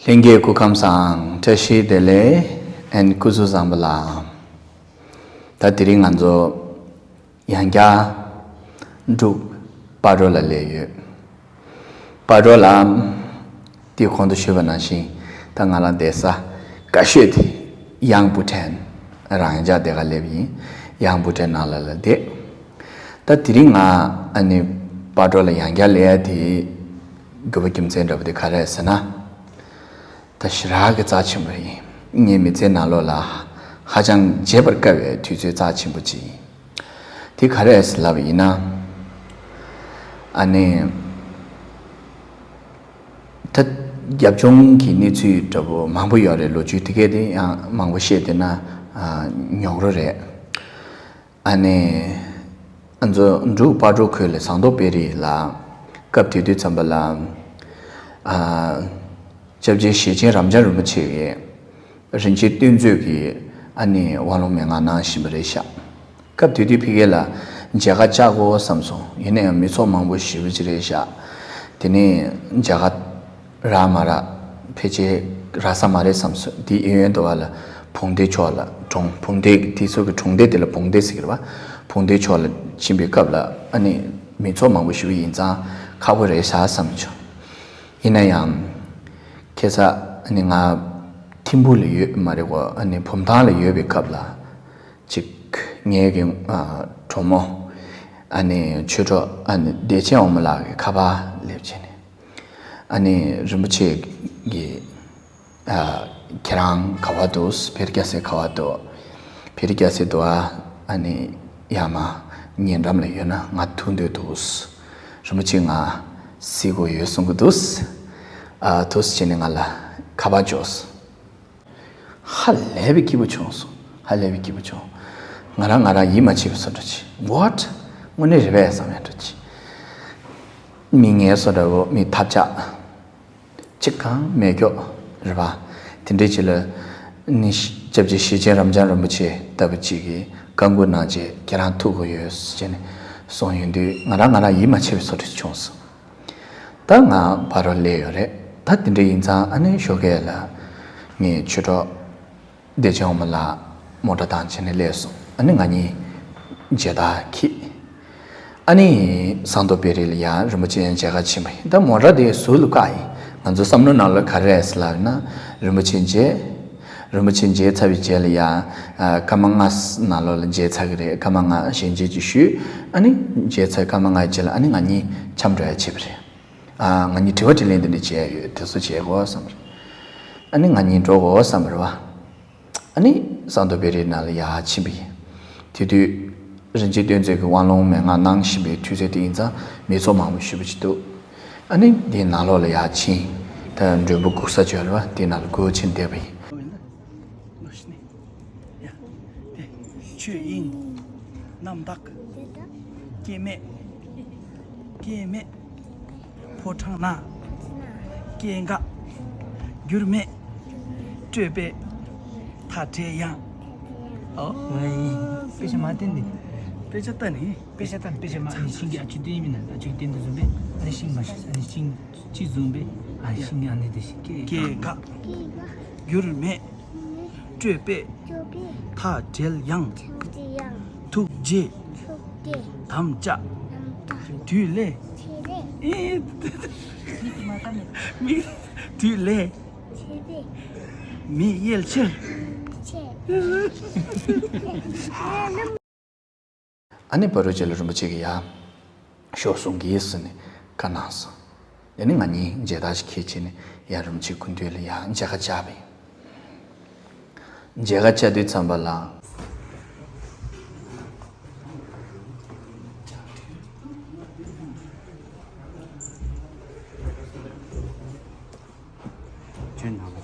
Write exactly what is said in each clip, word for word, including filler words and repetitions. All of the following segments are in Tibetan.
ལྷན་རྒྱས་སྐུ་ཁམས་བཟང་། བཀྲ་ཤིས་བདེ་ལེགས། ཨན་སྐུ་གཟུགས་བཟང་པོ་ལགས། ད་དེ་རིང་ང་ཚོ་ཡང་བསྐྱར་འབྲུག་སྤ་རོ་ལ་སླེབས་ཡོད། སྤ་རོ་ལ་དེ་གོང་དུ་ཞུས་པ་ནང་བཞིན་ད་ང་རང་བསྡད་ས་དགའ་ཤོས་དེ་ཡང་བུ་ཐན། རང་ཅག་དེ་ག་སླེབས་ཡིན། ཡང་བུ་ཐན་ནང་ལ་ལ་བསྡད། ད་དེ་རིང་ང་ཨ་ནི་སྤ་རོ་ལ་ཡང་བསྐྱར་སླེབས་ཡ་དེ་དགོས་པ་རྒྱུ་མཚན་འདྲ་པོ་དེ་ག་རེ་རེད་ཟེར་ན། ད་ཞེ་དྲག་གི་རྩ་ཆེན་པོ་ཡིན། ངའི་མི་ཚེའི་ནང་ལོགས་ལ་ཧ་ཅང་བརྗེད་པར་དཀའ་བའི་དུས་ཚོད་རྩ་ཆེན་པོ་ཅིག་ཡིན། དེ་ག་རེ་རེད་ཟེར་ལབ་པ་ཡིན་ན། ཨ་ནི། ད་རྒྱབ་ལྗོངས་ཀྱི་གནས་ཚུལ་འདྲ་པོ་མང་པོ་ཡོད་རེད། ལོ་རྒྱུས་དེ་གས་དེ་ཡང་མང་པོ་བཤད་བསྡད་ན་ཨ་རྙོག་རོ་རེད། ཨ་ནི། ང་ཚོ་འབྲུག་སྤ་རོ་ཁུལ་ལ་ཟངས་མདོག་དཔལ་རི་ལ་སྐབས་དེ་དུས་ཙམ་པ་ལ་ཨ་སྐྱབས་རྗེ་ཞེ་ཆེན་རབ་འབྱམས་རིན་པོ་ཆེ་གིས་རིན་ཆེན་གཏེར་མཛོད་ཀྱི་ཨ་ནི་དབང་ལུང་མན་ངག་གནང་བཞིན་པ་རེད་ཤག་སྐབས་དེ་དུས་ཕ་གི་ལ་མཇལ་ཁ་བཅར་དགོས་བསམ་སོང་། ཡིན་ན་ཡང་མི་ཚོགས་མང་པོ་ཞེ་པོ་ཅིག་རེད་ཤག་དེ་ནས་མཇལ་ཁ་རག་མ་རག་ཕལ་ཆེར་རག་ས་མ་རེད་བསམ་སོང་། དེ་གཡས་གཡོན་དུ་བ་ལ་བུང་སྡེ་ཕྱོགས་ལ་གྲོང་། བུང་སྡེ་དེ་ཚོ་གི་གྲོང་སྡེ་དེ་ལ་བུང་སྡེ་ཟེར་གི་རེད་བ། བུང་སྡེ་ཕྱོགས་ལ་ཕྱིན་པའི་སྐབས་ལ་ཨ་ནི་མི་ཚོགས་མང་པོ་ཞེ་པོ་ཡིན་ཙང་ཁག་པོ་རེད་ཤག་བསམ་བྱུང་། ཡིན་ན་ཡང་ཁ་སང་ཨ་ནི་ང་ཐིམ་ཕུག་ལ་ཡོད་མ་རེད་གོ་ཨ་ནི་བུམ་ཐང་ལ་ཡོད་པའི་སྐབས་ལ། ཅིག་ངའི་གི་ཨ་གྲོགས་མོ་ཨ་ནི་ཆོས་གྲོགས་ཨ་ནི་བདེ་ཆེན་དབང་མོ་ལགས་ཀྱི་ཁ་པར་སླེབས་བྱས་ནས། ཨ་ནི་རིན་པོ་ཆེ་གིས་ཨ་ཁྱེད་རང་ག་པར་འདུག་བེ་རི་རྒྱལ་སའི་ག་པར་འདུག་བེ་རི་རྒྱལ་སའི་འདུག་ཨ་ནི་ཡར་མར་ཉེ་འགྲམ་ལ་ཡོད་ན་ང་ཐུག་འདོད་འདུག་རིན་པོ་ཆེ་ང་གཟིགས་དགོས་ཡོད་གསུང་གི་འདུག་ཨ་འདུག་བྱས་ནས་ང་ལ་ཁ་པར་འབྱོར་སོང་། ཧ་ལས་པའི་སྐྱིད་པོ་བྱུང་སོང་། ཧ་ལས་པའི་སྐྱིད་པོ་བྱུང་། ང་རང་ང་རང་ཡིད་མ་ཆེས་པའི་བཟོ་འདྲ་ཅིག What? དངོས་གནས་རེད་པས་བསམ་ཡ་འདྲ་ཅིག་མི་ངན་བཟོ་འདྲ་བོ་མི་ཐབས་ཆག་ཅིག་གང་མེད་ཀྱོག་རེད་པ། དེ་འདྲའི་ཅིག་ལ་ནི་སྐྱབས་རྗེ་ཞེ་ཆེན་རབ་འབྱམས་རིན་པོ་ཆེ་ལྟ་བུ་ཅིག་གིས་བཀའ་འགུག་གནང་རྗེས་ཁྱེད་རང་ཐུག་དགོས་ཡོད་ཟེར་ནས་གསུངས་ཡོང་དུས་ང་རང་ང་རང་ཡིད་མ་ཆེས་པའི་བཟོ་འདྲ་ཅིག་བྱུང་སོང་། ད་ང་སྤ་རོ་སླེབས་ཡོད་རེད། ད་དེ་འདྲ་ཡིན་ཙང་ཨ་ནི་ཞོགས་ཀས་ལ་ངའི་ཆོས་གྲོགས་བདེ་ཆེན་དབང་མོ་ལགས་མོ་ཊ་བཏང་བྱས་ནས་སླེབས་སོང་། ཨ་ནི་ང་གཉིས་མཇལ་དར་འཁྱེར། ཨ་ནི་ཟངས་མདོག་དཔལ་རི་ལ་ཡང་རིན་པོ་ཆེ་མཇལ་ཁ་ཕྱིན་པ་ཡིན། ད་མོ་ཊ་དེ་ཟུར་ལ་བཀག་ཡིན། ང་ཚོ་བསམ་བློ་ནང་ལ་ག་རེ་རེད་ཟེར་ལབ་ན་རིན་པོ་ཆེ་མཇལ། རིན་པོ་ཆེ་མཇལ་ཚར་བའི་རྗེས་ལ་ཡང་ཨ་སྐར་མ་ལྔ་ནང་ལོགས་ལ་མཇལ་ཚར་གི་རེད། སྐར་མ་ལྔ་ཞལ་མཇལ་ཅིག་ཞུས། ཨ་ནི་མཇལ་ཚར་སྐར་མ་ལྔའི་རྗེས་ལ་ཨ་ནི་ང་གཉིས་འཆམ་འགྲོ་ཡ་བྱས་པ་རེད། ཨ་ང་གཉིས་དྲི་བ་དྲིས་ལན་དེ་འདྲ་བྱས་ཡོད། དེ་ཚོ་བྱེད་དགོས་བསམ་རེད། ཨ་ནི་ང་གཉིས་འགྲོ་དགོས་བསམ་རེད་བ། ཨ་ནི་ཟངས་མདོག་དཔལ་རིའི་ནང་ལ་ཡར་ཕྱིན་པ་ཡིན། དེ་དུས་རིན་ཆེན་གཏེར་མཛོད་ཀྱི་དབང་ལུང་མན་ངག་གནང་བཞིན་པའི་དུས་ཚོད་དེ་ཡིན་ཙང་མི་ཚོགས་མང་པོ་ཞེ་པོ་ཅིག་འདུག་ཨ་ནི་དེའི་ནང་ལོགས་ལ་ཡར་ཕྱིན། ད་མགྲོན་པོ་སྒུག་ས་ཅིག་ཡོད་རེད་བ། དེའི་ནང་ལ་སྒུག་ཕྱིན་བསྡད་པ་ཡིན། ཡ། དེ་ཆོས་དབྱིངས། རྣམ་དག་སྐྱེ་མེད། སྐྱེ་མེད། ཕོ་བྲང་ན། སྐྱེ་འགག་འགྱུར་མེད། སྤྲོས་པས་མཐའ་བྲལ་ཡང་། ཨོ། དཔེ་ཆ་མ་བསྟན་ཏེ། དཔེ་ཆ་ལྟ་ནི། དཔེ་ཆ་ལྟ་ནི། དཔེ་ཆ་མ་ནི་ཤིང་གི་ཨ་ཆུ་བསྟན་མིན་ན་ཨ་ཆུ་བསྟན་དུ་བཟུང་པས། ཨ་ནི་ཤིང་མ་ཤི་ཨ་ནི་ཤིང་། ཅི་བཟུང་པས། ཨ་ཤིང་ཨ་ནི་དེ་ཤིང་སྐྱེ། སྐྱེ་འགག་འགྱུར་མེད། སྤྲོས་པས་མཐའ་བྲལ་ཡང་། ཐུགས་རྗེ་དམ་བཅའ་དུས་ལས། ཨེ། མི་དུས་ལས། མི་གཡེལ་ཕྱིར། ཨ་ནི་སྤ་རོ་རྗེ་ལ་རིན་པོ་ཆེ་གིས་ཡ་ཤོག་གསུང་གིས་ཟེར་ནས་བཀའ་གནང་སོང་། དེ་ནས་ང་གཉིས་མཇལ་དར་ཞིག་འཁྱེར་བྱས་ནས་ཡ་རིན་པོ་ཆེའི་སྐུ་མདུན་ལ་ཡ་མཇལ་ཁ་བཅར་བ་ཡིན། མཇལ་ཁ་བཅར་དུས་ཙམ་པ་ལ། ཁྱོད་ནང་ལ།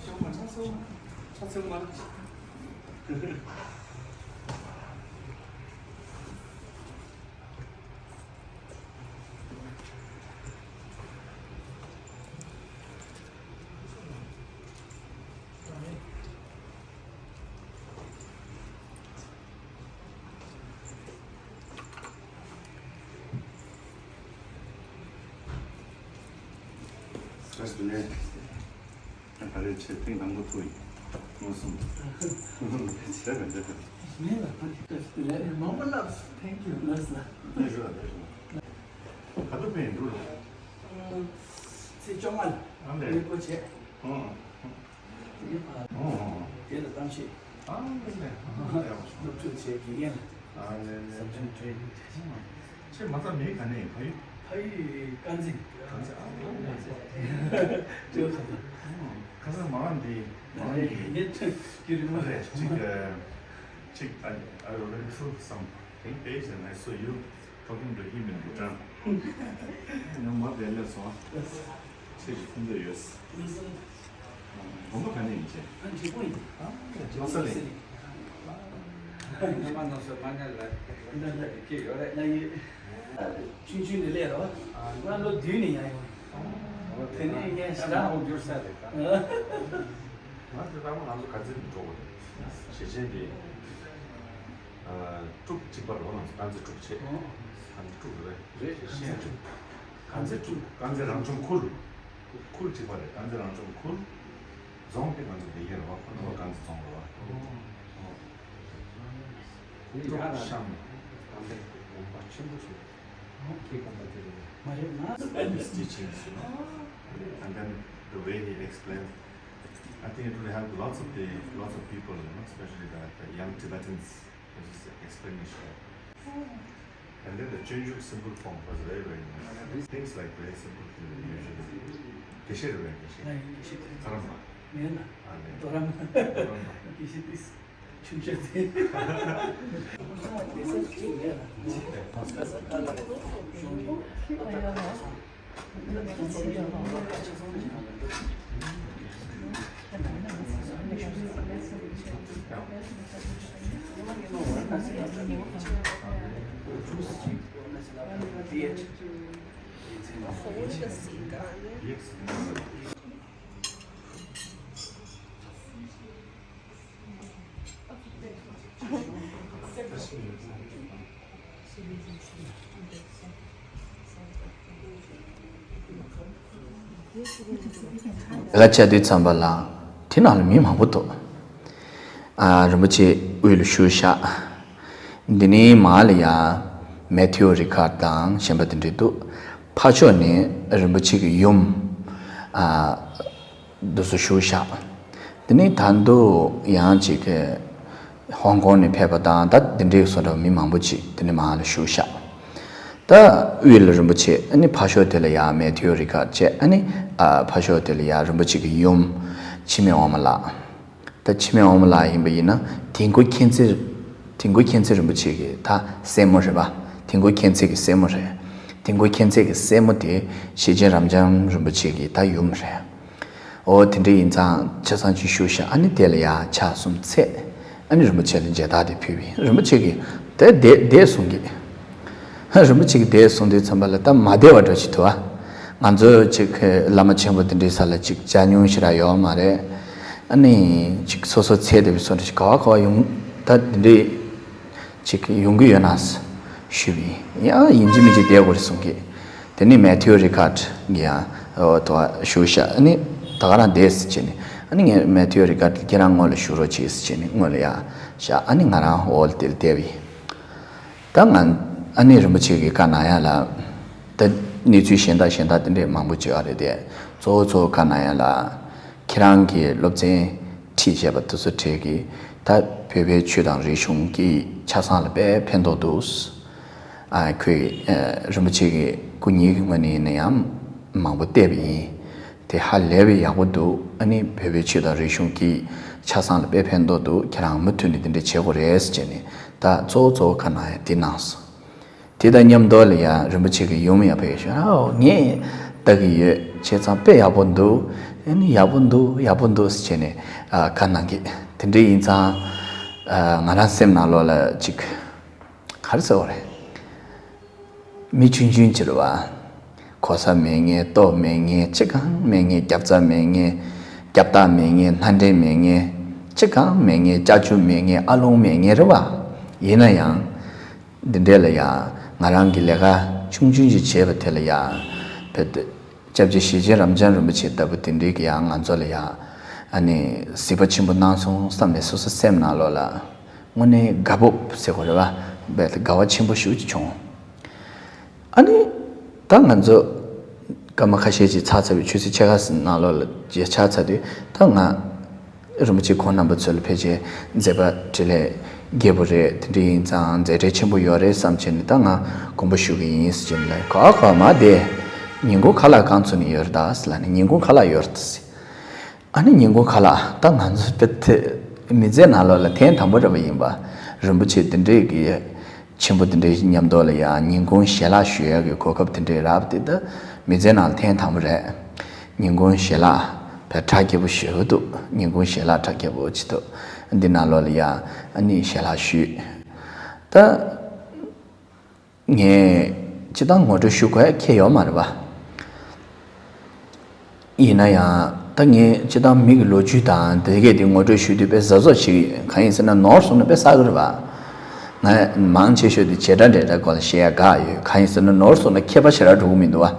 Здравствуйте. ག་རེ་བྱེད་ཐེངས་དང་པོ་ཐུག་ཡིན། མངོན་སུམ་དུ། བྱས་པས་འདི་ལྟར། མེད་ལ་ཕ་གི་ལས་མང་པོ་ལབ། Thank you ལགས་ལ། ལས་ཞུ་ལ་ལས་ཞུ་ལ། ག་དུས་ཕེབས་ཡིན་འགྲོ་ལ། ཚེས་བཅོ་ལྔ་ལ་ཨ་ལས། ཡོད་པོ་བྱས། ཨང་། དེ་ནས་ཕར། ཨང་། དེ་ལ་གཏམ་བཤད། ཨང་ལས་ལས། ཨང་ལས། སློབ་ཕྲུག་བྱས་དགེ་རྒན་ལ། ཨང་ལས་ལས། ཟབ་སྦྱོང་སྤྲད། ཨང་། ཁྱེད་མ་རྩ་མེད་ག་ནས་ཡིན། ཕ་ཡུལ། ཕ་ཡུལ་དཀར་མཛེས། དཀར་མཛེས། ཨང་ལས་ལས། ལས་ཁ་ལ། ཨང་། ཁ་སང་མ་རང་འདི་མ་རང་གི་ངས་ཁྱོད་ཀྱི་རིང་མ་རེད། གཅིག་གཅིག I already feel some pain and I saw you talking to him in Bhutan. ང་མ་བདེ་ལས་སོང་། ཚེ་གཅིག་ཐུག་འདོད་ཡོད། དགོན་པ་ག་ནས་ཡིན་ཅེ། ཨ་འཇིགས་པོ་ཡིན། ཨ་ལྷ་ས་ལས། ཉི་མ་ནང་སོ་མ་ཉལ་ལ་འདི་འདྲ་འདྲ་གི་སྐྱེས་ཡོད་རེད། ལ་ཡི་ཆུང་ཆུང་ནས་སླེབས་རོགས། ང་ལོ་བདུན་ནས་ཡར་ཡོང་། དེ་ནས་ངས་ཞེ་དྲག་ཧོབ་འགྱུར་ས་རེད་ད། ང་དེ་ལྟ་བུ་ང་ཚོ་ག་ཚོད་འགྲོ་དགོས་རེད། ཞེ་ཆེན་གྱི་དཀྲུག་གཅིག་པ་རོ་ང་ཚོ་རྐང་རྩེད་དཀྲུག་བྱེད། ཨོ། རྐང་རྩེད་དཀྲུག་རེད། རེད་རེད། ཞེ་ཆེན་དཀྲུག་རྐང་རྩེད་དཀྲུག་རྐང་རྩེད་རང་བྱུང་ཁུལ། ཁུལ་གཅིག་པ་རེད། རྐང་རྩེད་རང་བྱུང་ཁུལ། རྫོང་དེ་ང་ཚོ་བསྡད་ཀྱི་རེད་བ། ཁོ་ན་བ་རྐང་རྩེད་རྫོང་རེད་བ། ཨོ། དཀྲུག་ཤམ། རྐང་རྩེད་དགོན་པ་ཆེན་པོ་ཞིག་རེད། ཁྱེད་དགོན་པ་དེ་རེད། མ་རེད་ན། And his teachings, you know, and then the way he explained, I think it will help lots of the, lots of people, you know, especially the, the young Tibetans, with his explanation. And then the Chönjük simple form was very, very nice. Things like very simple things usually. དགེ་བཤེས་རེད་པས། དགེ་བཤེས། ཨ་ཡིན། དགེ་བཤེས་དེ་ཚ་རམ་པ། མེད་ལ། ཨ་ལས། རྡོ་རམ། རྡོ་རམ་པ། དགེ་བཤེས་དེ། ཆུང་ཆུང་དེ། ལས་ཀ་བྱ་དུས་ཙམ་པ་ལ་དེ་ནང་ལ་མི་མང་པོ་འདུག་ཨ། རིན་པོ་ཆེ་དབུས་ལ་བཞུགས་ཤག་འདི་ནི་མར་ལ་ཡ་མེ་ཐིའུ་རི་ཁ་དང་གཞན་པ་དེ་འདྲ་འདུག་ཕར་ཕྱོགས་ནས་རིན་པོ་ཆེ་གི་ཡུམ། ཨ། འདུག་སེ་བཞུགས་ཤག་དེ་ནས་ད་དུང་ཡང་ཅིག་ཧོང་ཀོང་ནས་ཕེབས་པ་དང་ད་དེ་འདྲའི་བཟོ་འདྲ་མི་མང་པོ་ཅིག་དེ་ནས་མར་ལ་བཞུགས་ཤག་ད་དབུས་ལ་རིན་པོ་ཆེ། ཨ་ནི་ཕར་ཕྱོགས་དེ་ལ་ཡང་མེ་ཐིའུ་རི་ཁ་བྱས། ཨ་ནི་ཨ། ཕར་ཕྱོགས་དེ་ལ་ཡང་རིན་པོ་ཆེ་གི་ཡུམ་འཆི་མེད་དབང་མོ་ལགས། ད་འཆི་མེད་དབང་མོ་ལགས་ཡིན་པ་ཡིན་ན་དིལ་མགོ་མཁྱེན་བརྩེ། དིལ་མགོ་མཁྱེན་བརྩེ་རིན་པོ་ཆེ་གི་ད་སྲས་མོ་རེད་པ། དིལ་མགོ་མཁྱེན་བརྩེ་གི་སྲས་མོ་རེད། དིལ་མགོ་མཁྱེན་བརྩེ་གི་སྲས་མོ་དེ་ཞེ་ཆེན་རབ་འབྱམས་རིན་པོ་ཆེ་གི་ད་ཡུམ་རེད། འོ་དེ་འདྲ་ཡིན་ཙང་ཆ་ཚང་ཅིག་བཞུགས་ཤག་ཨ་ནི་དེ་ལ་ཡ་ཕྱག་གསུམ་འཚལ། ཨ་ནི་རིན་པོ་ཆེ་ལ་མཇལ་དར་དེ་ཕུལ་བས། རིན་པོ་ཆེ་གིས་དེ་བསྡད་བསྡད་གསུང་གི། རིན་པོ་ཆེ་གིས་བསྡད་གསུང་དུས་ཙམ་པ་ལ་ད་མ་བསྡད་པ་འདྲ་ཅིག་འདུག་ཨ། ང་ཚོ་ཅིག་བླ་མ་ཆེན་པོ་དེ་འདྲའི་ས་ལ་ཅིག་མཇལ་མྱོང་ཞེ་དྲག་ཡོད་མ་རེད། ཨ་ནི་ཅིག་སོ་སོ་ཚེ་འདས་པའི་བཟོ་འདྲ་ཅིག་ག་བ་ག་བ་ཡོང་ད་དེ་འདྲའི་ཅིག་ཡོང་གི་ཡོད་ན་ཞུས་པས། ཡང་ཡིན་གཅིག་མིན་གཅིག་བསྡད་དགོས་རེད་གསུང་གི། དེ་ནས་མེ་ཐིའུ་རི་ཁ་གིས་ཡང་འོ་དོ་བཞུགས་ཤག་ཨ་ནི་ད་ག་རང་བསྡད་ཟེར་བྱས་ནས། ཨ་ནི་ངས་མེ་ཐིའུ་རི་ཁ་ཁྱེད་རང་སྔོན་ལ་བཞུགས་རོགས་བྱེད་ཟེར་བྱས་ནས་སྔོན་ལ་ཡར་བཞག་ཨ་ནི་ང་རང་འོག་ལ་དེ་ལ་བསྡད་པས། ད་ང་ཨ་ནི་རིན་པོ་ཆེ་གིས་བཀའ་གནང་ཡ་ལ། ད་གནས་ཚུལ་གཞན་དག་གཞན་དག་དེ་འདྲས་མང་པོ་བྱེད་ཡ་རེད་དེ། གཙོ་བོ་གཙོ་བོ་བཀའ་གནང་ཡ་ལ། ཁྱེད་རང་གིས་སློབ་ཚན་ཁྲིད་བྱས་པ་དེ་ཚོ་གྲས་ཀྱིས་ད་བོད་པའི་ཆོས་དང་རིག་གཞུང་གི་ཆ་ཚང་ལ་དཔེ་ཕན་ཐོགས་འདུག་ཨ། ཁོས་ཨ། རིན་པོ་ཆེ་གི་སྐུ་ཉིད་ཀྱི་ངོས་ནས་ཡིན་ན་ཡང་མང་པོ་བལྟས་པ་ཡིན། དེ་ཧ་ལས་པའི་ཡག་པོ་འདུག་ཨ་ནི་བོད་པའི་ཆོས་དང་རིག་གཞུང་གི་ཆ་ཚང་ལ་དཔེ་ཕན་ཐོགས་འདུག་ཁྱེད་རང་མུ་མཐུད་ནས་དེ་འདྲ་བྱེད་དགོས་རེད་ཟེར་བྱས་ནས་ད་གཙོ་བོ་གཙོ་བོ་བཀའ་གནང་ཡ་དེ་གནང་སོང་། དེ་དང་མཉམ་དུ་ལ་ཡང་རིན་པོ་ཆེ་གི་ཡུམ་ཡང་ཕེབས་ཤག་ཨོ་ངས་ལྟ་གི་ཡོད། བྱས་ཙང་དཔེ་ཡག་པོ་འདུག་ཨ་ནི་ཡག་པོ་འདུག་ཡག་པོ་འདུག་ཟེར་བྱས་ནས་ཨ། བཀའ་གནང་གི། དེ་འདྲ་ཡིན་ཙང་ཨ། ང་རང་སེམས་ནང་ལོགས་ལ་ཅིག་ག་རེ་ཟེར་བ་རེད། མི་ཆུང་ཆུང་ཅིག་རེད་བ། གོ་ས་མེད་མཁན། ལྟོ་མེད་མཁན། ཅི་གང་མེད་མཁན། རྒྱབ་རྩ་མེད་མཁན། རྒྱབ་རྟགས་མེད་མཁན། སྣ་འདྲེན་མེད་མཁན། ཅི་གང་མེད་མཁན། ཅ་ཆུ་མེད་མཁན། ཨ་ལོང་མེད་མཁན་རེད་བ། ཡིན་ན་ཡང་འདི་འདྲས་ལ་ཡང་ང་རང་གི་ལས་ཀ་ཆུང་ཆུང་ཞིག་བྱས་པ་དེ་ལ་ཡང་བོད་སྐྱབས་རྗེ་ཞེ་ཆེན་རབ་འབྱམས་རིན་པོ་ཆེ་ལྟ་བུ་དེ་འདྲས་ཀྱིས་ཡང་ང་ཚོ་ལ་ཡང་ ཨ་ནི་གཟིགས་པ་ཆེན་པོ་གནང་སོང་བསམ་ནས་སོ་སོ་སེམས་ནང་ལོགས་ལ་དངོས་གནས་དགའ་སྤོབས་ཟེར་དགོས་རེད་བ། དགའ་བ་ཆེན་པོ་ཞེ་པོ་ཅིག་བྱུང་། ཨ་ནི་ད་ང་ཚོ་སྐར་མ་ཁ་ཤས་ཅིག་ཚར་ཚར་བའི་ཆུ་ཚོད་ཕྱེད་ཀ་ནང་ལོགས་ལ་མཇལ་ཕྱག་ཚར་དུས། ད་ང་རིན་པོ་ཆེ་ཁོང་རྣམ་པ་ཚོ་ལ་ཕལ་ཆེར་མཛད་པ་འཕྲིན་ལས་རྒྱས་པོ་རེད། དེ་འདྲ་ཡིན་ཙང་མཛད་བྲེལ་ཆེན་པོ་ཡོད་རེད་བསམ་བྱས་ནས། ད་ང་དགོངས་པ་ཞུ་གི་ཡིན་ཟེར་བྱས་ནས་ལབ། ག་ག་མ་དེ་ཉིན་གུང་ཁ་ལག་གང་ཚོད་ནས་ཡོད་རེད་ད་ཟེར་ལབ་ནས། ཉིན་གུང་ཁ་ལག་ཡོད་རེད་ཟེར། ཨ་ནི་ཉིན་གུང་ཁ་ལག་ད་ང་ཚོ་དཔེ་དེ་མི་ཚེ་ནང་ལོགས་ལ་ཐེངས་དང་པོ་རེད་པ་ཡིན་པ། རིན་པོ་ཆེ་དེ་འདྲས་ཀྱི་ཆེན་པོ་དེ་འདྲའི་མཉམ་དུ་ལ་ཡང་ཉིན་གུང་ཞལ་ལག་ཞུ་ཡག་གི་གོ་སྐབས་དེ་འདྲས་རག་པ་དེ་ད་མི་ཚེ་ནང་ལ་ཐེངས་དང་པོ་རེད། ཉིན་གུང་ཞལ་ལག་བས་གྲ་རྒྱས་པོ་ཞེ་པོ་འདུག་ཉིན་གུང་ཞལ་ལག་གྲ་རྒྱས་པོ་ཅིག་འདུག་འདི་ནང་ལོགས་ལ་ཡང་ཨ་ནི་ཞལ་ལག་ཞུས། ད་ངས་སྤྱིར་བཏང་ངོ་སྤྲོད་ཞུ་དགོས་ཁེལ་ཡོད་མ་རེད་པ། ཡིན་ན་ཡང་ད་ངས་སྤྱིར་བཏང་མི་གི་ལོ་རྒྱུས་དང་དེ་གས་དེ་ངོ་སྤྲོད་ཞུ་དུས་དཔེ་གཟབ་གཟབ་བྱེད་ཀྱི་ཡོད། གང་ཡིན་ཟེར་ན་ནོར་སོང་ན་དཔེ་བསགས་ཀྱི་རེད་པ། ང་མང་ཆེ་ཤོས་དེ་བྱེད་སྒྲ་འདྲ་འདྲ་སྐོར་ལ་བཤད་ཡ་དགའ་ཡོད། གང་ཡིན་ཟེར་ན་ནོར་སོང་ན་མཁས་པ་ཞེ་དྲག་འགྲོ་གི་མི་འདུག་པ།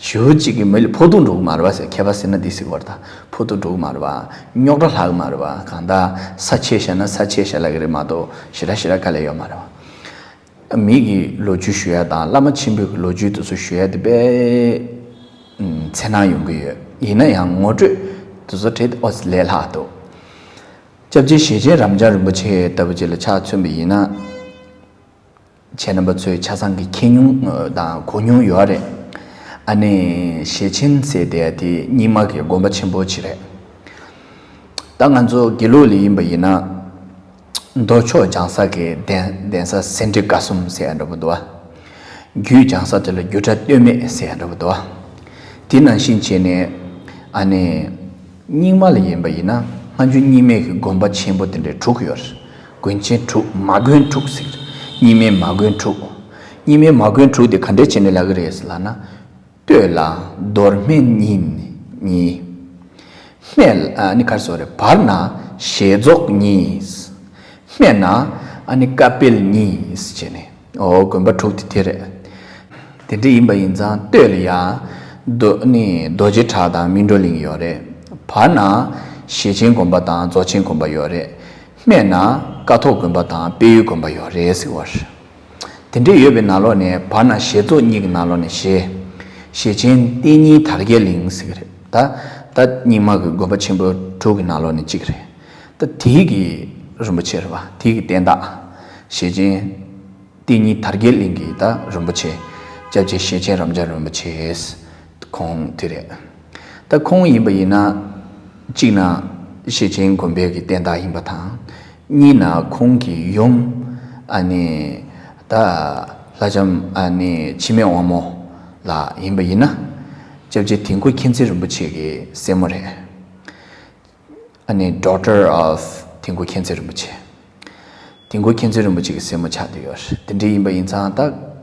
ཞེ་པོ་ཅིག་གི་མི་ལ་ཕོག་ཐུག་འགྲོ་གི་མ་རེད་པ་ཟེར། མཁས་པ་ཟེར་ན་འདི་ཟེར་གྱི་ཡོད་རེད་ད། ཕོག་ཐུག་འགྲོ་གི་མ་རེད་པ། རྙོག་དྲ་ལྷག་གི་མ་རེད་པ། གང་ལྟར་ས་ཆེ་བཞག་ན་ས་ཆེ་བཞག་ལབ་ཀྱི་རེད་མ་གཏོགས་ཞེ་དྲག་ཞེ་དྲག་དཀའ་ལས་ཡོད་མ་རེད་པ། མི་གི་ལོ་རྒྱུས་ཞུ་ཡ་དང་བླ་མ་ཆེན་པོའི་གི་ལོ་རྒྱུས་དེ་ཚོ་ཞུ་ཡ་དེ་དཔེ་ཨམ་འཚེར་སྣང་ཡོང་གི་ཡོད། ཡིན་ན་ཡང་ངོ་སྤྲོད་དེ་ཚོ་བྲིས་ཏེ་ཨོ་ཙི་ལས་སླ་འདུག་སྐྱབས་རྗེ་ཞེ་ཆེན་རབ་འབྱམས་རིན་པོ་ཆེ་ལྟ་བུ་ཅིག་ལ་ཆ་མཚོན་པ་ཡིན་ན། ཁྱེད་རྣམ་པ་ཚོས་ཆ་ཚང་གི་མཁྱེན་མྱོང་དང་གོ་མྱོང་ཡོད་རེད། ཨ་ནི་ཞེ་ཆེན་ཟེར་དེ་དེ་རྙིང་མ་གི་དགོན་པ་ཆེན་པོ་ཅིག་རེད། ད་ང་ཚོ་དགེ་ལུགས་ལ་ཡིན་པ་ཡིན་ན། མདོ་ཕྱོགས་བྱང་ས་གི་གདན་གདན་ས་སེ་འབྲས་དགའ་གསུམ་ཟེར་ཡ་འདྲ་པོ་འདུག་པ། རྒྱུད་བྱང་ས་དེ་ལ་སྒྱུ་འཕྲུལ་སྟོད་སྨད་ཟེར་ཡ་འདྲ་པོ་འདུག་པ། དེ་ནང་བཞིན་བྱས་ནས་ཨ་ནི། རྙིང་མ་ལ་ཡིན་པ་ཡིན་ན་སྔ་འགྱུར་རྙིང་མའི་གི་དགོན་པ་ཆེན་པོ་དེ་འདྲའི་དྲུག་ཡོད་རེད། དགོན་ཆེན་དྲུག་མ་དགོན་དྲུག་ཟེར། རྙིང་མའི་མ་དགོན་དྲུག་རྙིང་མའི་མ་དགོན་དྲུག་དེ་ག་འདྲས་བྱས་ནས་ལབ་ཀྱི་རེད་ཟེར་ལབ་ན། སྟོད་ལ་མདོ་སྨད་གཉིས། གཉིས། སྨད་ལ་ཨ་ནི་ག་རེ་ཟེར་དགོས་རེད། བར་ན་ཞལ་རྫོགས་གཉིས། སྨད་ན་ཨ་ནི་ཀ་དཔལ་གཉིས་བྱས་ནས། ཨོ་དགོན་པ་དྲུག་དེ་དེ་རེད། དེ་འདྲ་ཡིན་པ་ཡིན་ཙང་སྟོད་ལ་ཡ་རྡོ་ནི་རྡོ་རྗེ་བྲག་དང་སྨིན་གྲོལ་གླིང་ཡོད་རེད། བར་ན་ཞེ་ཆེན་དགོན་པ་དང་རྫོགས་ཆེན་དགོན་པ་ཡོད་རེད། སྨད་ན་ཀཿཐོག་དགོན་པ་དང་དཔལ་ཡུལ་དགོན་པ་ཡོད་རེད་ཟེར་བ་རེད། དེ་འདྲ་ཡོད་པའི་ནང་ལོགས་ནས་བར་ན་ཞལ་རྫོགས་གཉིས་ཀྱི་ནང་ལོགས་ནས་ཞེ། ཞེ་ཆེན་བསྟན་གཉིས་དར་རྒྱས་གླིང་ཟེར་གྱི་རེད། ད་ད་རྙིང་མ་གི་དགོན་པ་ཆེན་པོ་དྲུག་གི་ནང་ལོགས་ནས་གཅིག་རེད། ད་དེའི་གི་རིན་པོ་ཆེ་རེད་བ། དེའི་གི་བསྟན་བདག་ཞེ་ཆེན་བསྟན་གཉིས་དར་རྒྱས་གླིང་གི་ད་རིན་པོ་ཆེ། སྐྱབས་རྗེ་ཞེ་ཆེན་རབ་འབྱམས་རིན་པོ་ཆེ། ཁོང་དེ་རེད། ད་ཁོང་ཡིན་པ་ཡིན་ན། གཅིག་ན་ཞེ་ཆེན་དགོན་པའི་གི་བསྟན་བདག་ཡིན་པ་དང་། གཉིས་ན་ཁོང་གི་ཡུམ་ཨ་ནི་ད་ལྷ་ལྕམ་ཨ་ནི་འཆི་མེད་དབང་མོ་ལགས་ཡིན་པ་ཡིན་ན། སྐྱབས་རྗེ་དིལ་མགོ་མཁྱེན་བརྩེ་རིན་པོ་ཆེ་གི་སྲས་མོ་རེད། ཨ་ནི་daughter of དིལ་མགོ་མཁྱེན་བརྩེ་རིན་པོ་ཆེ། དིལ་མགོ་མཁྱེན་བརྩེ་རིན་པོ་ཆེ་གི་སྲས་མོ་ཆགས་བསྡད་ཡོད་རེད། དེ་འདྲ་ཡིན་པ་ཡིན་ཙང་ད།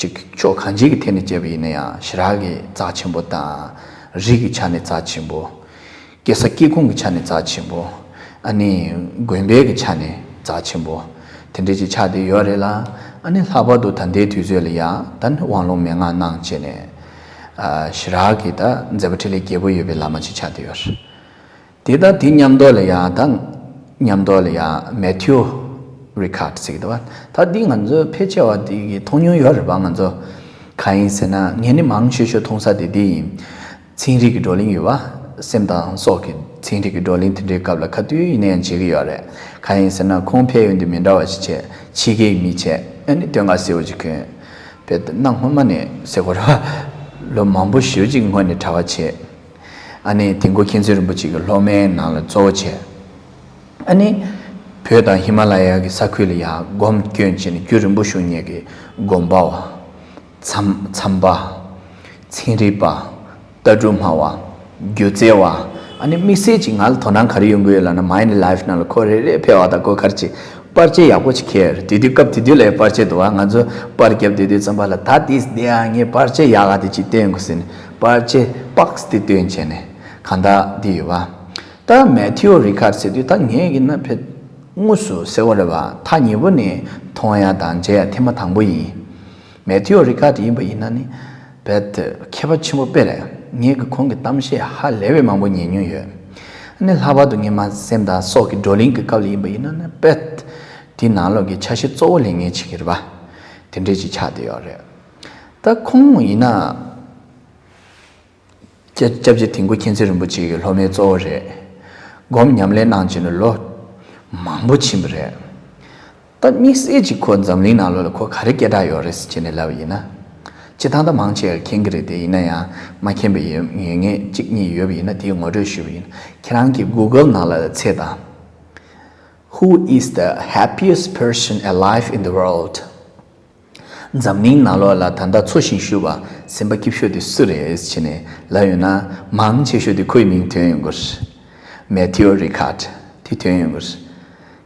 ཅིག་ཕྱོགས་གང་ཅིའི་གི་ཐད་ནས་བྱས་པ་ཡིན་ན་ཡང་ཞེ་དྲག་གི་རྩ་ཆེན་པོ་དང་། རིགས་ཀྱི་ཆ་ནས་རྩ་ཆེན་པོ། སྐྱེ་ས་སྐྱེ་ཁུངས་ཀྱི་ཆ་ནས་རྩ་ཆེན་པོ། ཨ་ནི་དགོན་པའི་གི་ཆ་ནས་རྩ་ཆེན་པོ། དེ་འདྲ་ཅིག་ཆགས་བསྡད་ཡོད་རེད་ལ། ཨ་ནི་ལྷག་པར་དུ་ད་ལྟའི་དུས་ཚོད་ལ་ཡང་ད་ནི་དབང་ལུང་མན་ངག་གནང་བྱས་ནས། ཨ་ཞེ་དྲག་གི་ད་མཛད་པ་འཕྲིན་ལས་རྒྱས་པོ་ཡོད་པའི་བླ་མ་ཅིག་ཆགས་བསྡད་ཡོད་རེད། དེ་དང་དེ་མཉམ་དུ་ལ་ཡང་ད་མཉམ་དུ་ལ་ཡང་Matthew Ricard ཟེར་གི་འདུག་བ། ད་འདི་ང་ཚོ་ཕལ་ཆེ་བ་འདི་གི་མཐོང་མྱོང་ཡོད་རེད་པ། ང་ཚོ་གང་ཡིན་ཟེར་ན། ངས་ནི་མང་ཤོས་ཤོས་མཐོང་ས་དེ་འདི་ཡིན། ཚན་རིག་གི་བགྲོ་གླེང་ཡོད་པ། སེམས་དང་སྲོག་གི་ཚན་རིག་གི་བགྲོ་གླེང་དེ་འདྲའི་སྐབས་ལ་ག་དུས་ཡིན་ན་ཡང་བྱེད་ཀྱི་ཡོད་རེད། གང་ཡིན་ཟེར་ན་ཁོང་ཕེབས་ཡོང་དུས་མི་འདྲ་བ་ཞིག་བྱས། ཕྱི་རྒྱལ་གྱི་མི་བྱས། ཨ་ནི་སྟོད་འགག་སེར་པོ་ཅིག་གྱོན། བས་ད་གནའ་སྔོན་མ་ནས་ཟེར་དགོས་རེད་པ། ལོ་མང་པོ་ཞེ་པོ་ཅིག་གི་སྔོན་ནས་གྲྭ་པ་བྱས། ཨ་ནི་དིལ་མགོ་མཁྱེན་བརྩེ་རིན་པོ་ཆེ་གི་སློབ་མའི་ནང་ལ་གཙོ་བོ་བྱས། ཨ་ནི་བོད་དང་ཧི་མ་ལ་ཡ་གི་ས་ཁུལ་ལ་ཡང་སྒོམ་སྐྱོན་བྱས་ནས་རྒྱུ་རིན་པོ་ཆེ་རྙེད་ཀྱི་སྒོམ་པ་བ། མཚམས་མཚམས་པ། ཚན་རིག་པ། ལྟ་གྲུབ་སྨྲ་བ། སྒྱུ་རྩལ་བ། ཨ་ནི་དམིགས་བསལ་གྱིས་ང་ལ་དོ་སྣང་ག་རེ་ཡོང་གི་ཡོད་ལབ་ན། མའི་ལའིཕ་ནང་ལ་ཁོ་རེ་རེ་ཕེབས་པ་དང་ཁོ་ག་རེ་བྱེད། པར་ཆས་ཡག་པོ་ཅིག་འཁྱེར། དེ་དུས་སྐབས་དེ་དུས་ལ་པར་ཆས་འདུག་བ། ང་ཚོ་པར་རྒྱབ་བསྡད་དུས་ཙམ་པ་ལ་ད་དེས་བསྡད་ཨ། ངས་པར་ཆས་ཡག་ག་དེ་ཅིག་སྟོན་དགོས་ཟེར་ནས་པར་ཆས་པོག་སི་དེ་སྟོན་བྱས་ནས་གང་ལྟར་འདི་ཡོད་བ། ད་Matthew Ricard ཟེར་དུས་ད་ངས་ཡིན་ན་ཕེ་དངོས་སུ་ཟེར་བ་རེད་བ། ཐག་ཉེ་པོ་ནས་མཐོང་ཡ་དང་མཇལ་ཡ་ཐེངས་མ་དང་པོ་ཡིན། Matthew Ricard ཡིན་པ་ཡིན་ན་ནི་བེད་མཁས་པ་ཆེན་པོ་དཔེ་རེད། ངས་ཀྱི་ཁོང་གི་གཏམ་བཤད་ཧ་ལས་པའི་མང་པོ་ཉན་མྱོང་ཡོད། ནི་ལྷག་པར་དུ་ངས་མ་སེམས་དང་སྲོག་གི་བགྲོ་གླེང་གི་སྐབས་ལ་ཡིན་པ་ཡིན་ན་ནི་དཔེ་དེའི་ནང་ལོགས་ཀྱི་ཆ་ཤས་གཙོ་བོ་ལེན་མཁན་ཅིག་རེད་པ། དེ་འདྲས་ཅིག་ཆགས་བསྡད་ཡོད་རེད། ད་ཁོང་ཡིན་ན། སྐྱབས་སྐྱབས་རྗེ་དིལ་མགོ་མཁྱེན་བརྩེ་རིན་པོ་ཆེ་གི་སློབ་མའི་གཙོ་བོ་རེད། སྒོམ་ཉམས་ལེན་གནང་བྱས་ནས་ལོ་མང་པོ་ཕྱིན་པ་རེད། ད་དམིགས་བསལ་གྱིས་ཁོ་འཛམ་གླིང་ནང་ལོགས་ལ་ཁོ་ག་རེ་སྐད་གྲགས་ཡོད་རེད་ཟེར་བྱས་ནས་ལབ་པ་ཡིན་ན། སྤྱིར་བཏང་ད་མང་ཆེ་བས་མཁྱེན་གྱི་རེད་དེ། ཡིན་ན་ཡང་མ་མཁྱེན་པ་ཡོད་ངེས་ངེས་གཅིག་གཉིས་ཡོད་པ་ཡིན་ན་དེའི་ངོ་སྤྲོད་ཞུས་པ་ཡིན་ན། ཁྱེད་རང་གི་Google་ནང་ལ་བཙལ་དང་། Who is the happiest person alive in the world? འཛམ་གླིང་ནང་ལོགས་ལ་ད་ལྟ་འཚོ་ཞིང་བཞུགས་པ་སེམས་པ་སྐྱིད་ཤོས་དེ་སུ་རེད་ཟེར་ནས་ལབ་ཡོང་ན། མང་ཆེ་ཤོས་དེ་ཁོའི་མིང་ཐོན་ཡོང་གི་རེད། Matthew Ricard་དེ་ཐོན་ཡོང་གི་རེད།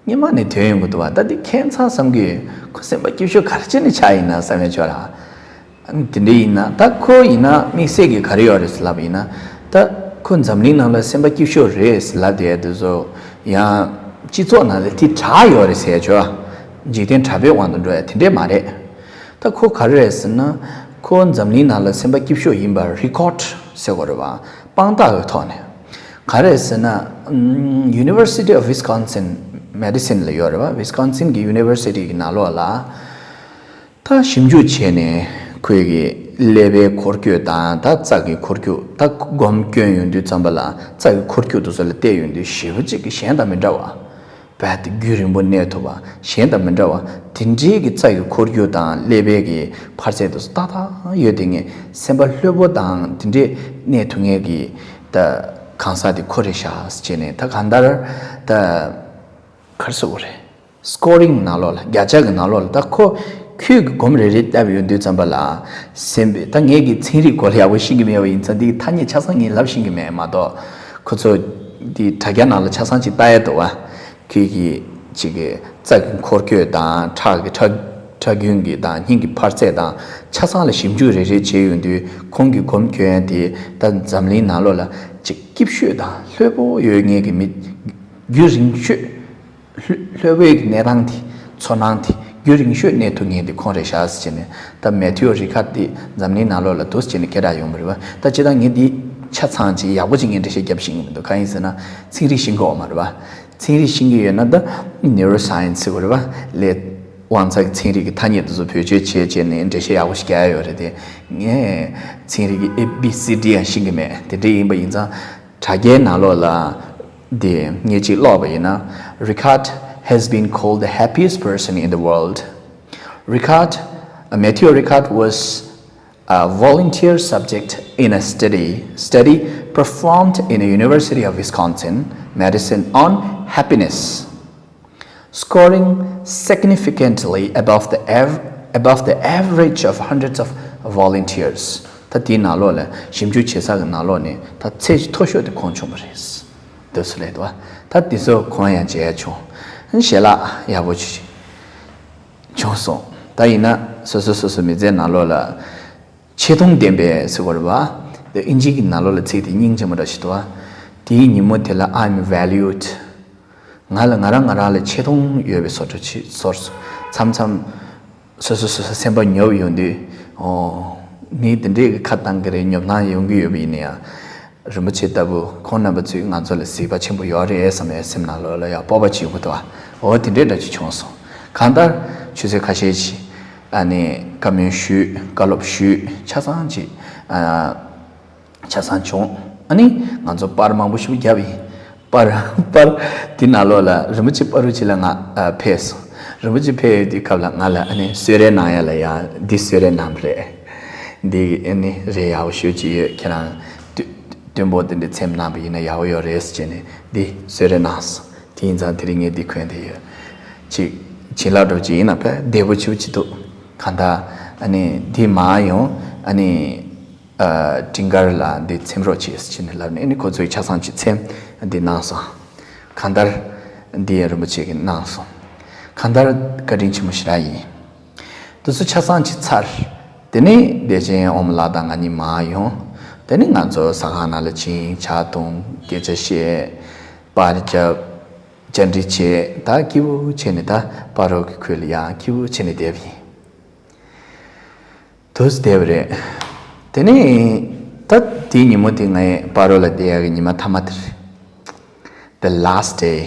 སྔོན་མ་ནས་ཐོན་ཡོང་གི་འདུག་བ། ད་དེ་ཁྱད་མཚར་བསམ་གི་ཡོད། ཁོ་སེམས་པ་སྐྱིད་ཤོས་ག་རེ་བྱས་ནས་ཆགས་ཡིན་ན་བསམ་ཡ་ཅིག་ཡོད་ར། དེ་འདྲ་ཡིན་ན་ད་ཁོ་ཡིན་ན་དམིགས་བསལ་གྱི་ག་རེ་ཡོད་རེད་ཟེར་ལབ་པ་ཡིན་ན། ད་ཁོ་འཛམ་གླིང་ནང་ལ་སེམས་པ་སྐྱིད་ཤོས་རེད་ཟེར་ལབ་བསྡད་དེ་ཚོ་ཡང་སྤྱི་ཚོགས་ནང་ལ་དེ་གྲགས་ཡོད་རེད་ཟེར་ཡ་ཅིག་ཡོད། འཇིག་རྟེན་གྲགས་པའི་དབང་དུ་འགྲོ་ཡ་དེ་འདྲས་མ་རེད། ད་ཁོ་ག་རེ་རེད་ཟེར་ན། ཁོ་འཛམ་གླིང་ནང་ལ་སེམས་པ་སྐྱིད་ཤོས་ཡིན་པར་རི་ཀོཌ་ཟེར་དགོས་རེད་བ། དཔང་རྟགས་ཀྱི་ཐོག་ནས། ག་རེ་རེད་ཟེར་ན། ཨམ། University of Wisconsin Madison་ལ་ཡོད་རེད་བ། Wisconsin་གི་University་གི་ནང་ལོགས་ལ། ད་ཞིབ་འཇུག་བྱས་ནས་ཁོས་གི་ཀླད་པའི་འཁོར་སྐྱོད་དང་། ད་རྩ་གི་འཁོར་སྐྱོད། ད་སྒོམ་སྐྱོན་ཡོང་དུས་ཙམ་པ་ལ་རྩ་གི་འཁོར་སྐྱོད་དེ་ཚོ་ལ་བལྟས་ཡོང་དུས་ཞེ་པོ་ཅིག་གི་གཞན་དང་མི་འདྲ་བ། རྦད་དེ་རྒྱུན་རིང་པོ་གནས་ཐུབ་པ། གཞན་དང་མི་འདྲ་བ། དེ་འདྲའི་གི་རྩ་གི་འཁོར་སྐྱོད་དང་ཀླད་པའི་གི་འཕར་ཚད་དེ་ཚོ་ཏག་ཏག་ཡོད་དེ། ངས་སེམས་པ་ལྷོད་པོ་དང་དེ་འདྲའི་གནས་ཐུབ་མཁན་གི་ད་གང་ཟག་དེ་ཁོ་རེད་ཤག་ཟེར་བྱས་ནས། ད་གང་ལྟར་ད། ག་རེ་ཟེར་དགོས་རེད། སི་ཀོ་རིང་ནང་ལོགས་ལ། བརྒྱ་ཆ་གི་ནང་ལོགས་ལ། ད་ཁོ་ཁོས་གི་སྒོམ་རེ་རེ་བཏབ་ཡོང་དུས་ཙམ་པ་ལ། སེམས་པའི། ད་ངས་གི་ཚན་རིག་སྐོར་ལ་ཡག་པོ་ཤེས་ཀྱི་མེད་པ་ཡིན་ཙང་། འདི་གི་ཐ་སྙད་ཆ་ཚང་ངས་ལབ་ཤེས་ཀྱི་མེད་མ་གཏོགས། ཁོ་ཚོ་འདི་དྲ་རྒྱ་ནང་ལ་ཆ་ཚང་ཅིག་ལྟ་ཡ་འདུག་བ། ཁོས་གི་ཅིག་གི་རྩ་གི་འཁོར་སྐྱོད་དང་། ཁྲག་གི་ཁྲག་ཁྲག་རྒྱུན་གྱི་དང་། སྙིང་གི་འཕར་ཚད་དང་ཆ་ཚང་ལ་ཞིབ་འཇུག་རེ་རེ་བྱས་ཡོང་དུས། ཁོང་གི་སྒོམ་སྐྱོན་དེ་ད་འཛམ་གླིང་ནང་ལོགས་ལ་ཅིག་སྐྱིད་ཤོས་དང་ལྷོད་པོ་ཡོད་མཁན་གྱི་མི། རྒྱུན་རིང་ཤོས། ལྷོད་ལྷོད་པོའི་གནས་སྟངས་དེ། ཚོར་སྣང་དེ་རྒྱུན་རིང་ཤོས་གནས་ཐུབ་མཁན་དེ་ཁོང་རེད་ཤག་ཟེར་བྱས་ནས། ད་མེ་ཐིའུ་རི་ཁ་དེ་འཛམ་གླིང་ནང་ལོགས་ལ་འདུག་སེ་བྱས་ནས་སྐད་གྲགས་ཡོང་བ་རེད་བ། ད་སྤྱིར་བཏང་ངས་འདི་ཆ་ཚང་ཅིག་ཡག་པོ་ཅིག་ངས་འགྲེལ་བཤད་རྒྱབ་ཤེས་ཀྱི་མི་འདུག་གང་ཡིན་ཟེར་ན་ཚན་རིག་ཤེས་ཀྱི་ཡོད་མ་རེད་བ། ཚན་རིག་ཤེས་ཀྱི་ཡོད་ན་ད་ནེ་རོ་སའེན་སི་ཟེར་བ་རེད་བ། ཀླད་དབང་རྩ་གི་ཚན་རིག་གི་ཐ་སྙད་དེ་ཚོ་བེད་སྤྱོད་བྱས་བྱས་ནས་འགྲེལ་བཤད་ཡག་པོ་ཞིག་རྒྱག་ཡ་ཡོད་རེད་དེ། ངས་ཚན་རིག་གི་A B C D་ཡང་ཤེས་ཀྱི་མེད། དེ་འདྲ་ཡིན་པ་ཡིན་ཙང་། དྲ་རྒྱའི་ནང་ལོགས་ལ་དེ་ངས་ཅིག་ཀློག་པ་ཡིན་ན། Ricard has been called the happiest person in the world. Ricard, uh, Matthew Ricard was a volunteer subject in a study study performed in the University of Wisconsin Madison on happiness, scoring significantly above the av- above the average of hundreds of volunteers. ད་དེའི་ནང་ལོགས་ལ་ཞིབ་འཇུག་བྱེད་ས་གི་ནང་ལོགས་ནས་ད་ཚད་མཐོ་ཤོས་དེ་ཁོང་བྱུང་བ་རེད། འདི་ཚོ་ལས་དོ། ད་འདི་ཚོ་ཁོང་ཡང་མཇལ་བྱུང་། ཞལ་ལག་ཡག་པོ་ཅིག་བྱུང་སོང་། ད་ཡིན་ན་སོ་སོ་སོ་སོ་མི་ཚེའི་ནང་ལོགས་ལ་ཆེ་མཐོང་ལྡན་པའི་ཟེར་བ་རེད་བ། དེ་ཨིན་ཇི་གི་ནང་ལོགས་ལ་ཚིག་དེ་སྙིང་རྗེ་མོ་འདྲ་ཞིག་འདུག་བ། དེའི་ཉིན་མོ་དེ་ལ། I'm valued. ང་ལ་ང་རང་ང་རང་ལ་ཆེ་མཐོང་ཡོད་པའི་བཟོ་འདྲ་ཅིག་ཚོར་སོང་། མཚམས་མཚམས་སོ་སོ་སོ་སོ་སེམས་པ་ཉོབ་ཡོང་དུས། ཨོ། མི་འདི་འདྲས་ཀྱི་ཁ་བཏང་གི་རེད། ཉོབ་སྣང་ཡོང་གི་ཡོད་པ་ཡིན་ན་ཡང་། རིན་པོ་ཆེ་ལྟ་བུ་ཁོང་རྣམ་པ་ཚོས་ང་ཚོ་ལ་གཟིགས་པ་ཆེན་པོ་ཡོད་རེད་བསམ་པའི་སེམས་ནང་ལོགས་ལ་ཡང་སྤོབས་པ་ཅིག་ཡོང་གི་འདུག་བ། འོ་དེ་འདྲའི་འདྲ་ཅིག་བྱུང་སོང་། གང་ལྟར་ཆུ་ཚོད་ཁ་ཤས་ཅིག་ཨ་ནི་བཀའ་མོལ་ཞུས། བཀའ་སློབ་ཞུས། ཆ་ཚང་ཅིག་ཨ། ཆ་ཚང་བྱུང་། ཨ་ནི་ང་ཚོ་པར་མང་པོ་ཞིག་བརྒྱབ་ཡིན། པར་པར་དེ་ནང་ལོགས་ལ་རིན་པོ་ཆེ་པ་རུ་ཅིག་ལ་ང་ཨ་ཕེབས་སོང་། རིན་པོ་ཆེ་ཕེབས་ཡོད་དུས་སྐབས་ལ་ང་ལ་ཨ་ནི་གསོལ་རས་གནང་ཡ་ལ་ཡ། འདི་གསོལ་རས་གནང་བ་རེད། འདི་ཨ་ནི་རས་ཡག་པོ་ཞེ་ཅིག་ཡོད། ཁྱེད་རང་སྟོན་སྟོན་པོ་དེ་འདྲ་མཚན་གནང་པ་ཡིན་ན་ཡག་པོ་ཡོད་རེད་ཟེར་བྱས་ནས་འདི་གསོལ་རས་གནང་སོང་། དེ་ཡིན་ཙང་དེ་རིང་ངས་འདི་གོན་བསྡད་ཡོད། ཅིག་བྱིན་རླབས་འདྲ་པོ་ཅིག་ཡིན་ན་དཔེ་བདེ་པོ་ཆེ་པོ་ཅིག་འདུག་གང་ལྟར་ཨ་ནི་འདི་མར་ཡོང་། ཨ་ནི། ཨ། སྤྲིན་དཀར་ལགས་འདི་འཚེམ་རོགས་བྱེད་ཟེར་ནས་ལབ་ནས། ཨ་ནི་ཁོ་ཚོས་ཆ་ཚང་ཅིག་འཚེམ། འདི་གནང་སོང་། གང་ལྟར་འདི་ཡང་རིན་པོ་ཆེ་གིས་གནང་སོང་། གང་ལྟར་བཀའ་དྲིན་ཆེན་པོ་ཞེ་དྲག་ཡིན། འདི་ཚོ་ཆ་ཚང་ཅིག་ཚར། དེ་ནས་བདེ་ཆེན་ཨོམ་ལགས་དང་ང་གཉིས་མར་ཡོང་། དེ་ནས་ང་ཚོ་ཟ་ཁང་ནང་ལ་ཕྱིན། ཇ་འཐུང་། སྐད་ཆ་བཤད། པར་བརྒྱབ། བཅར་འདྲི་བྱས། ད་སྐྱིད་པོ་བྱས་ནས་ད་པ་རོ་གི་ཁུལ་ལ་ཡང་སྐྱིད་པོ་བྱས་ནས་བསྡད་པ་ཡིན། དུས་བསྡད་པ་རེད། དེ་ནས་ད་དེའི་ཉིན་མོ་དེ་ངའི་པ་རོ་ལ་བསྡད་ཡག་གི་ཉི་མ་མཐའ་མ་དེ་རེད། the last day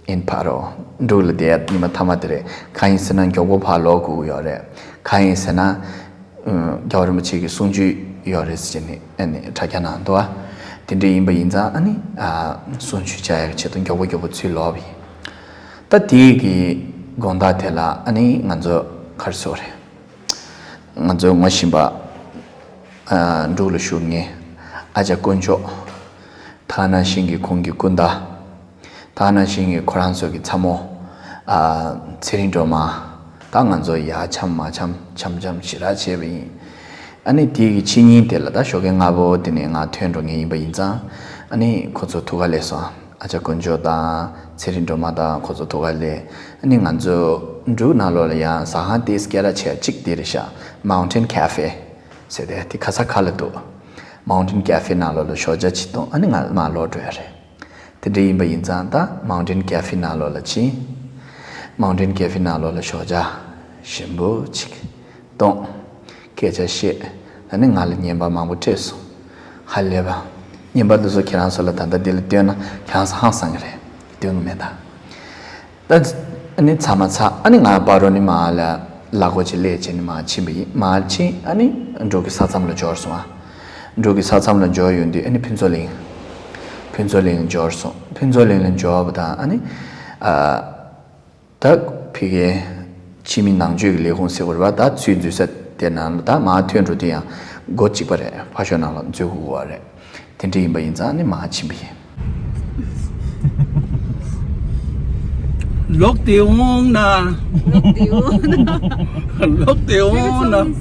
in Paro. འབྲུག་ལ་བསྡད་ཡ་ཉི་མ་མཐའ་མ་དེ་རེད། གང་ཡིན་ཟེར་ན་མགྱོགས་པོ་ཕར་ལོག་དགོས་ཀྱི་ཡོད་རེད། གང་ཡིན་ཟེར་ན། ཨ། རྒྱལ་བ་རིན་པོ་ཆེ་གི་གསུང་ཆོས་ཡོད་རེད་ཟེར་ནས་ཨ་ནི་དྲ་རྒྱ་ནང་འདུག་ཨ། དེ་འདྲ་ཡིན་པ་ཡིན་ཙང་ཨ་ནི། ཨ། གསུང་ཆོས་བྱ་ཡ་གི་ཆེད་དུ་མགྱོགས་པོ་མགྱོགས་པོ་ཚུར་ལོག་པ་ཡིན། ད་དེའི་གི་དགོང་དག་དེ་ལ་ཨ་ནི་ང་ཚོ་ག་རེ་ཟེར་དགོས་རེད། ང་ཚོའི་ངོ་ཤེས་པ། ཨ། འབྲུག་ལ་བཞུགས་མཁན་ཨ་ཅག་དཀོན་མཆོག་ད་ག་ནང་བཞིན་གྱི་ཁོང་གི་སྐུ་ཟླ། ད་ག་ནང་བཞིན་གྱི་ཁོ་རང་ཚོ་གི་ཚ་མོ། ཨ། ཚེ་རིང་སྒྲོལ་མ། ད་ང་ཚོ་ཡར་འཆམ་མར་འཆམ་འཆམ་འཆམ་ཞེ་དྲག་བྱས་པ་ཡིན། ཨ་ནི་དེའི་གི་ཕྱི་ཉིན་དེ་ལ་ད་ཞོགས་ཀས་སྔ་པོ་དེ་ནས་ང་ཐོན་འགྲོ་མཁན་ཡིན་པ་ཡིན་ཙང་། ཨ་ནི་ཁོ་ཚོ་ཐུག་ག་སླེབས་སོང་། ཨ་ཅག་དཀོན་མཆོག་དང་ཚེ་རིང་སྒྲོལ་མ་དང་ཁོ་ཚོ་ཐུག་ག་སླེབས། ཨ་ནི་ང་ཚོ་འབྲུག་ནང་ལོགས་ལ་ཡང་ཟ་ཁང་དེ་སྐད་གྲགས་ཆེ་གཅིག་དེ་རེད་ཤག Mountain Cafe ཟེར་ཏེ། དེ་ག་ས་ག་ལ་འདུག Mountain Cafe ནང་ལོགས་ལ་ཞོགས་ཇ་ཅིག་བཏུང་། ཨ་ནི་ང་མར་ལོག་འགྲོ་ཡ་རེད། དེ་འདྲ་ཡིན་པ་ཡིན་ཙང་ད་Mountain Cafe ནང་ལོགས་ལ་ཕྱིན། Mountain Cafe ནང་ལོགས་ལ་ཞོགས་ཇ་ཞིམ་པོ་ཅིག་བཏུང་། སྐད་ཆ་བཤད། ཨ་ནི་ང་ལ་བརྙན་པར་མང་པོ་སྤྲད་སོང་། ཧ་ལས་པ། བརྙན་པར་འདི་ཚོ་ཁྱེད་རང་ཚོ་ལ་ད་ལྟ་འདི་ལ་སྟོན་ན་ཁྱེད་རང་ཚོ་ཧང་སང་གི་རེད། སྟོན་གི་མེད་ད། ད་ཨ་ནི་ཚར་མ་ཚར། ཨ་ནི་ང་སྤ་རོ་ནས་མར་ལ་ལ་སྒོ་ཅིག་སླེབས་བྱས་ནས་མར་ཕྱིན་པ་ཡིན། མར་ཕྱིན། ཨ་ནི་འབྲུག་གི་ས་མཚམས་ལ་འབྱོར་སོང་ཨ། འབྲུག་གི་ས་མཚམས་ལ་འབྱོར་ཡོང་དུས་ཨ་ནི་ཕུན་ཚོགས་གླིང་། ཕུན་ཚོགས་གླིང་ལ་འབྱོར་སོང་། ཕུན་ཚོགས་གླིང་ལ་འབྱོར་བ་དང་ཨ་ནི། ཨ། ད་ཕ་གིའི་ཕྱི་མི་ནང་ཆོས་ཀྱི་ལས་ཁུངས་ཟེར་དགོས་རེད་པ། ད་ཚུར་འཛུལ་ས་དེ་ནང་ལ་ད་མར་ཐོན་འགྲོ་དུས་ཡང་སྒོ་གཅིག་པ་རེད། ཕར་ཕྱོགས་ནང་ལ་འཛུལ་དགོས་པ་རེད། དེ་འདྲ་ཡིན་པ་ཡིན་ཙང་ནི་མར་ཕྱིན་པ་ཡིན། ལོག་སྟེ་འོང་ན། ལོག་སྟེ་འོང་ན། ལོག་སྟེ་འོང་ན། Favorite song is,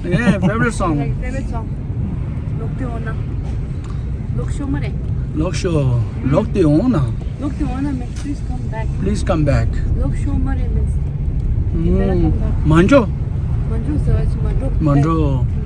uh, yeah, favorite song. Like, favorite song. ལོག་སྟེ་འོང་ན། ལོག་ཤོག་མ་རེད། ལོག་ཤོག་ལོག་སྟེ་འོང་ན། ལོག་སྟེ་འོང་ན་means please come back. Please come back. ལོག་ཤོག་མ་རེད་means you better come back. མ་འགྲོ། མ་འགྲོ་ཟེར་བ་ཅིག་མ་འགྲོ། མ་འགྲོ།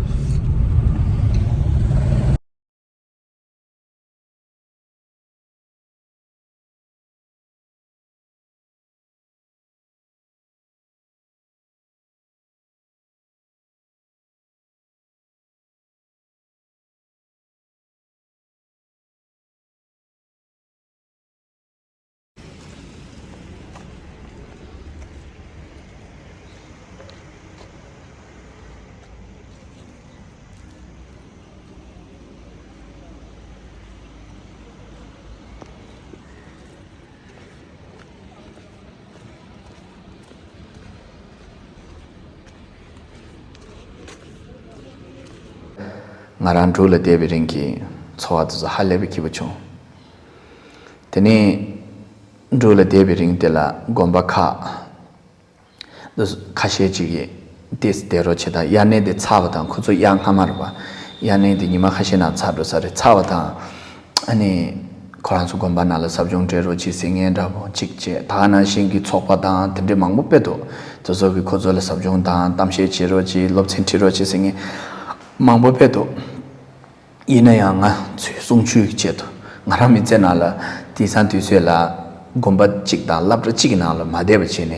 ང་རང་འབྲུག་ལ་བསྡད་པའི་རིང་གི་ཚོར་བ་དེ་ཚོ་ཧ་ལས་པའི་སྐྱིད་པོ་བྱུང་། དེ་ནས་འབྲུག་ལ་བསྡད་པའི་རིང་དེ་ལ་དགོན་པ་ཁག་འདི་ཁ་ཤས་ཅིག་གིས་ཏོག་ཙམ་བསྡད་རོགས་བྱེད་དང་། དབྱར་གནས་དེ་ཚར་བ་དང་། ཁོ་ཚོ་དབྱར་སྔ་མ་རེད་པ། དབྱར་གནས་དེ་ཉི་མ་ཁ་ཤས་ནང་ཚར་འགྲོ་ས་རེད། ཚར་བ་དང་། ཨ་ནི་ཁོ་རང་ཚོ་དགོན་པ་ནང་ལ་ཟབ་སྦྱོང་སྤྲད་རོགས་གྱིས་ཟེར་མཁན་འདྲ་པོ་གཅིག་བྱས། ད་ག་ནང་བཞིན་གྱི་ཚོགས་པ་དང་དེ་འདྲས་མང་པོ་དཔེ་འདུག་དེ་ཚོ་གིས་ཁོ་ཚོ་ལ་ཟབ་སྦྱོང་དང་གཏམ་བཤད་བྱེད་རོགས་གྱིས། སློབ་ཚན་ཁྲིད་རོགས་གྱིས་ཟེར་མཁན་མང་པོ་དཔེ་འདུག་ཡིན་ན་ཡང་ང་ཚོའི་གསུང་ཆོས་ཀྱི་ཆེད་དུ། ང་རང་མི་ཚེ་ནང་ལ་དེང་སང་དུས་ཚོད་ལ་དགོན་པ་གཅིག་དང་སློབ་གྲྭ་གཅིག་གི་ནང་ལ་མ་བསྡད་པ་བྱས་ནས།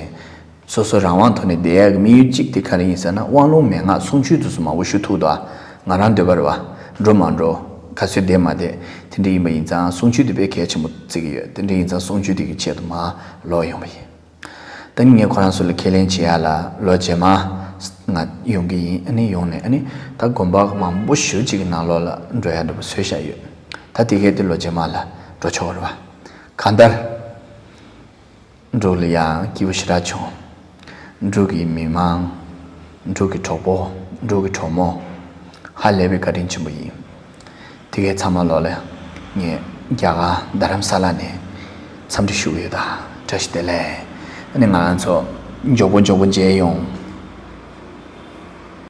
སོ་སོ་རང་དབང་ཐོག་ནས་བསྡད་ཡག་གི་དམིགས་ཡུལ་གཅིག་དེ་ག་རེ་ཡིན་ཟེར་ན། དབང་ལུང་མན་ངག་གསུང་ཆོས་དེ་ཚོ་མང་པོ་ཞུ་ཐུབ་འདུག་ང་རང་འདོད་པ་རེད་པ། འགྲོ་མ་འགྲོ། ག་ཚོད་བསྡད་མ་བསྡད། དེ་འདྲ་ཡིན་པ་ཡིན་ཙང་གསུང་ཆོས་དེ་དཔེ་གལ་ཆེན་པོ་བརྩི་གི་ཡོད། དེ་འདྲ་ཡིན་ཙང་གསུང་ཆོས་དེ་གི་ཆེད་དུ་མར་ལོག་ཡོང་བ་ཡིན། ད་ནི་ངས་ཁོ་རང་ཚོ་ལ་ཁས་ལེན་བྱེད་ཡག་ལ་ལོ་རྗེས་མ་ང་ཡོང་གི་ཡིན། ཨ་ནི་ཡོང་ནས་ཨ་ནི་ད་དགོན་པ་མང་པོ་ཞེ་པོ་ཅིག་གི་ནང་ལོགས་ལ་འགྲོ་ཡག་འདྲ་པོ་བཟོས་བཞག་ཡོད། ད་དེ་གས་དེ་ལོ་རྗེས་མ་ལ་འགྲོ་ཆོག་གི་རེད་པ། གང་ལྟར། འབྲུག་ལ་ཡང་སྐྱིད་པོ་ཞེ་དྲག་བྱུང་། འབྲུག་གི་མི་མང་། འབྲུག་གི་གྲོགས་པོ། འབྲུག་གི་གྲོགས་མོ། ཧ་ལས་པའི་བཀའ་དྲིན་ཆེན་པོ་ཡིན། དེ་གའི་ཚང་མ་ལོག་ལ་ངས་རྒྱ་གར་རྡ་རམ་ས་ལ་ནས་འཚམས་འདྲི་ཞུ་གི་ཡོད། ད་བཀྲ་ཤིས་བདེ་ལེགས། ཨ་ནི་ང་རང་ཚོ་མགྱོགས་པོ་མགྱོགས་པོ་མཇལ་ཡོང་།